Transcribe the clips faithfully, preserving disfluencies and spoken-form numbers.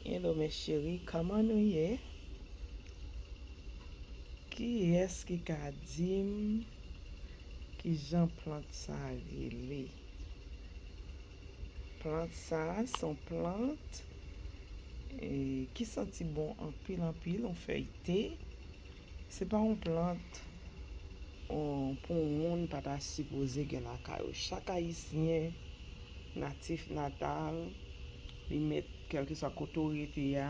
Hello mes chéris, kòman nou ye? Kiyès ki ka di m ki jan plant sa rele? Plant sa se yon plant e, ki santi bon anpil anpil, yon fèy te. Se pa yon plant on, pou yon moun pa ta sipoze gen lakay ou. Chak ayisyen natif natal, li met kèlkeswa kote w rete a,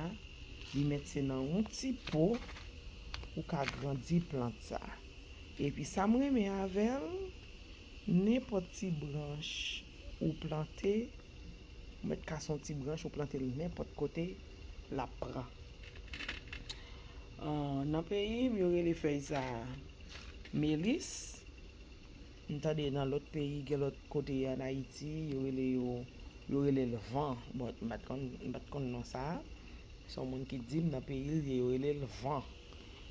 li met se nan yon ti po ou ka grandi plant sa. Epi sa m renmen avè l, nenpòt ti branch ou plante, ou mèt kase yon ti branch ou plante l nenpòt kote, l ap pran. An, nan peyi m, yo rele fèy sa melis. M tande nan lòt peyi, gen lòt kote ann Ayiti, yo rele yo, yo rele l van. Bon, m pa t konn, m pa t konn non sa a. Se yon moun ki di m nan peyi l ye, yo rele l van.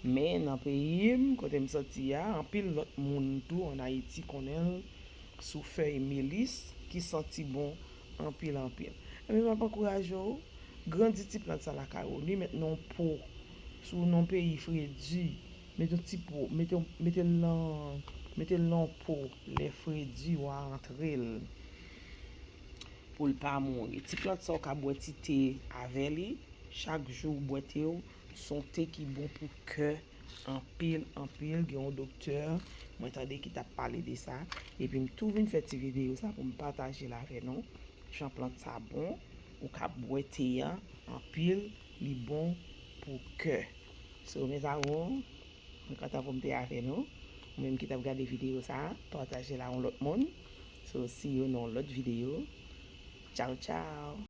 Men nan peyi m, kote m soti a, anpil lòt moun tou ann Ayiti konnen l sou fèy melis ki santi bon anpil anpil. Ebyen, m ap ankouraje w, grandi ti plant sa lakay ou. Li met nan yon po, si w nan yon peyi fredi, met yon ti po, mete, mete l nan, mete l nan yon po, lè fredi w a antre l pou l pa mouri. Ti plant sa w ka bwè ti te avè li, chak jou w bwè te w, se yon te ki bon pou kè anpil, anpil. Gen yon doktè, mwen tande ki t ap pale de sa, epi m tou vin fè ti videyo sa pou m pataje l avè nou. Jan plant sa bon, ou ka bwè te a anpil, li bon pou kè. So, mes amours, mwen kontan pou m te avè nou. Ou menm ki t ap gade videyo sa, pataje l a yon lòt moun. So, see you nan yon lòt videyo. Tchao, tchao.